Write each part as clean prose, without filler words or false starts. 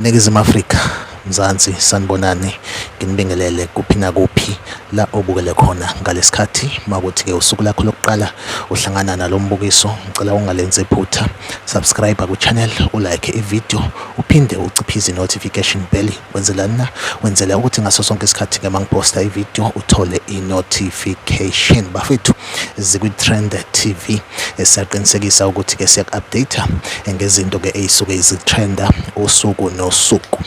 Ningizimu Afrika, Mzansi, sanibonani, nginibingelele kuphi nakuphi la obukele khona ngalesikhathi. Makuthi-ke usuku lakho lokuqala uhlangana nalo mbukiso, ngicela ungalenzi iphutha, subscribe ku-channel, ulike i-video, uphinde uciphize i-notification bell. Wenzelani na? Wenzela ukuthi ngaso sonke isikhathi-ke mangiphosta i-video uthole i-notification. Bafethu, zikwi-Trend TV, siyaqinisekisa ukuthi-ke siyaku-update ngezinto-ke ey'suke zitrenda usuku nosuku.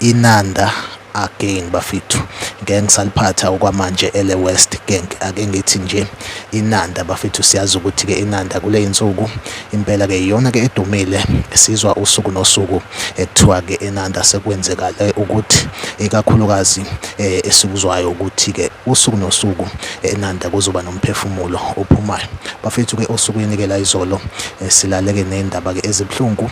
Inanda again bafethu, ngeke ngisaliphatha okwamanje ele West Gang, ake ngithi nje Inanda bafethu. Siyazi ukuthi-ke Inanda kule insuku impela-ke iyona-ke edumile, sizwa usuku nosuku ekuthiwa-ke eNanda sekwenzekale ukuthi ikakhulukazi esikuzwayo ukuthi-ke usuku nosuku eNanda kuzoba nomphefumulo ophumayo. Bafethu-ke osukwini-ke la izolo silaleke ney'ndaba-ke ezibuhlungu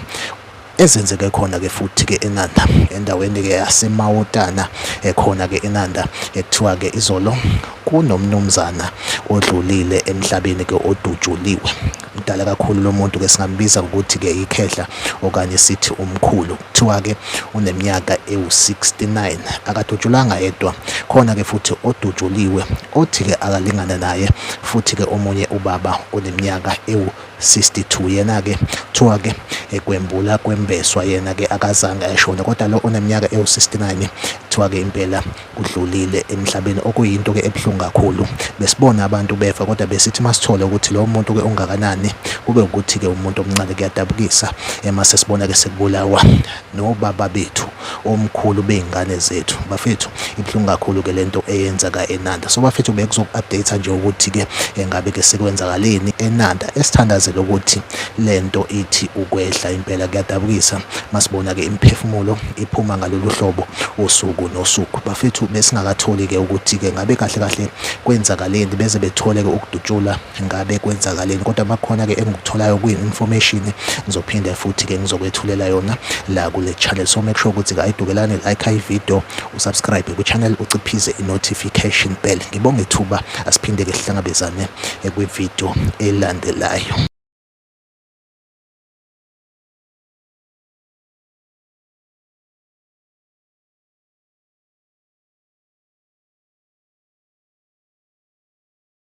ezenzeke khona-ke futhi-ke eNanda, endaweni-ke yaseMawotana ekhona-ke eNanda, ekuthiwa-ke izolo kunomnumzana odlulile emhlabeni-ke odutshuliwe. Mdala kakhulu lo muntu ke, singambiza ngokuthi-ke ikhehla okanye sithi umkhulu. Kuthiwa-ke uneminyaka ewu-69. Akadutshulwanga yedwa, khona-ke futhi odutshuliwe othi-ke akalingane naye futhi-ke omunye ubaba oneminyaka ewu-62. Yena-ke kuthiwa-ke ekwembula kwembeswa, yena-ke akazange ashone, kodwa lo oneminyaka ewu-69 kuthiwa-ke impela udlulile emhlabeni, okuyinto ke ebuhlungu kakhulu. Besibona abantu befa, kodwa besithi masithole ukuthi lo muntu ke ungakanani, kube ukuthi ke umuntu omncane. Kuyadabukisa emase sibona ke sekubulawa nobaba bethu, omkhulu bey'ngane zethu. Bafethu, ibuhlungu kakhulu ke lento eyenzeka eNanda. So bafethu, bekuzoku-update nje ukuthi ke engabe ke sekwenzakaleni eNanda. Esithandazele ukuthi lento ithi ukwehla impela. Kuyadabukisa masibona ke imiphefumulo iphuma ngalolu hlobo usuku nosuku. Bafethu, besingakatholi-ke ukuthi-ke ngabe kahle kahle kwenzakaleni, beze bethole-ke ukudutshula, ngabe kwenzakaleni, kodwa makukhona-ke engikutholayo kwi-information ngizophinde futhi-ke ngizokwethulela yona la kule channel. So make sure ukuthi ayidukelane, like i-video, usubscribe kwi-channel, uciphize i-notification bell. Ngibonge ithuba, asiphinde-ke sihlangabezane kwi-video elandelayo.